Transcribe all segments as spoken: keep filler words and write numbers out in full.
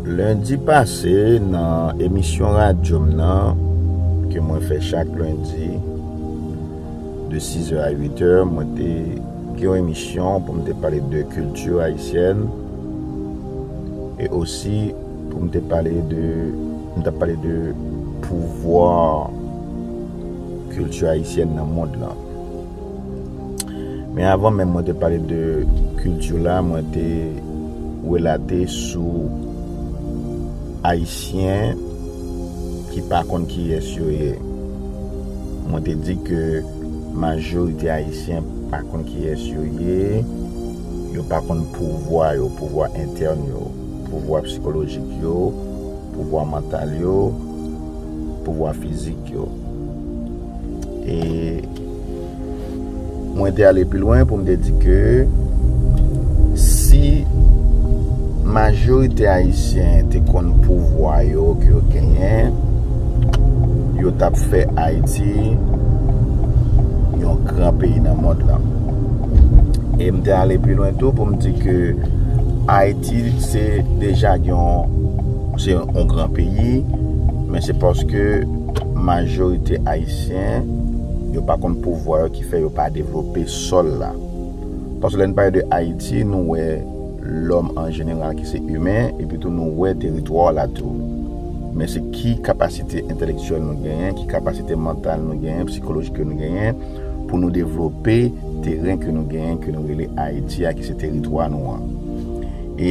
Lendi pase, nan emisyon radyo m nan, ke mwen fè chak lendi, de sizè a uitè, mwen te gen yon emisyon pou m te pale de kilti ayisyèn, e osi pou m te pale de, m t ap pale de pouvwa kilti ayisyèn nan mond lan. Men avan menm mwen te pale de kilti la, mwen te relate sou Ayisyen ki pa konn kiyès yo ye. Mwen te di ke majorite Ayisyen pa konn kiyès yo ye, yo pa konn pouvwa yo, pouvwa entèn yo, pouvwa sikolojik yo, pouvwa mantal yo, pouvwa fizik yo. E mwen te ale pi lwen pou m te di ke si majorite Ayisyen te konn pouvwa yo ke yo genyen, yo t ap fè Ayiti yon gran peyi nan mond lan. E m te ale pi lwen tou pou m di ke Ayiti se deja gen yon, se yon gran peyi, men se paske majorite Ayisyen, yo pa konn pouvwa yo ki fè yo pa devlope sòl la. Paske lè n pale de Ayiti, nou wè lòm an jeneral ki se imen, epi tou nou wè teritwa la tou. Men se ki kapasite entèlektyèl nou genyen, ki kapasite mantal nou genyen, sikolojik ke nou genyen, pou nou devlope teren ke nou genyen, ke nou rele Ayiti a, ki se teritwa nou an. E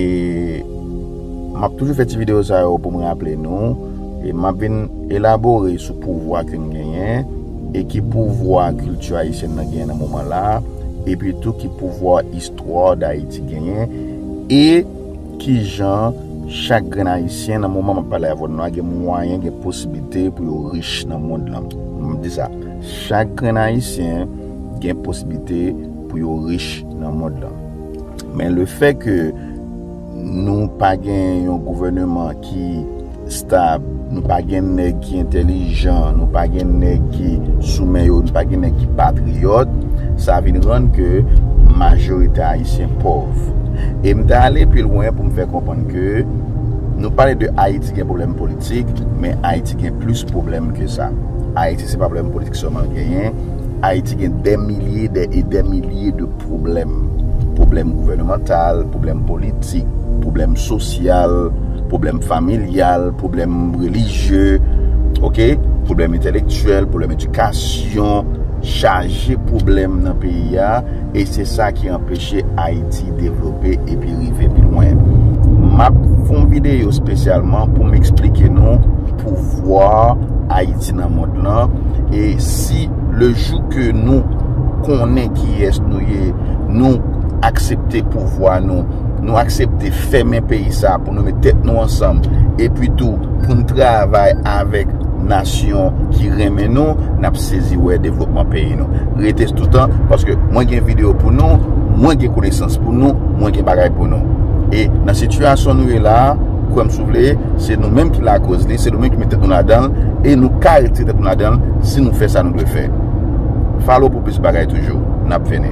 m ap toujou fè ti videyo sa yo pou m raple nou, e m ap vin elabore sou pouvwa ke n genyen, e ki pouvwa kilti ayisyèn nan genyen nan moman la, epi tou ki pouvwa istwa Dayiti genyen, e kijan chak grenn Ayisyen, nan moman m ap pale avè nou a, gen mwayen, gen posiblite pou yo rich nan mond lan. M di sa, chak grenn Ayisyen gen posiblite pou yo rich nan mond lan. Men le fè ke nou pa gen yon gouvèneman ki stab, nou pa gen nèg ki entèlijan, nou pa gen nèg ki sou men yo, nou pa gen nèg ki patriyòt, sa vin rann ke majorite Ayisyen pòv. E m ta ale pi lwen pou m fè konprann ke nou pale de Ayiti gen pwoblèm politik, men Ayiti gen plis pwoblèm ke sa. Ayiti se pa pwoblèm politik sèlman l genyen. Ayiti gen dè milye, dè e dè milye de pwoblèm. Pwoblèm gouvènemantal, pwoblèm politik, pwoblèm sosyal, pwoblèm familyal, pwoblèm relijye, oke? Pwoblèm entèlektyèl, pwoblèm edikasyon, chaje pwoblèm nan peyi a, e se sa ki anpeche Ayiti devlope epi rive pi lwen. M ap fè yon videyo espesyalman pou m eksplike nou pouvwa Ayiti nan mond lan, e si le jou ke nou konnen kiyès nou ye, nou aksepte pouvwa nou, nou aksepte fèmen peyi sa pou nou met tèt nou ansanm, epi tou pou n travay avèk nasyon ki renmen nou, n ap sezi wè devlopman peyi nou. Rete toutan, paske mwen gen videyo pou nou, mwen gen konesans pou nou, mwen gen bagay pou nou. E nan sitiyasyon nou ye la a, kwè m si w vle, se nou menm ki lakoz li, se nou menm ki met tèt nou ladan l, e nou ka retire tèt nou ladan l si nou fè sa nou dwe fè. Follow pou plis bagay toujou. N ap vini.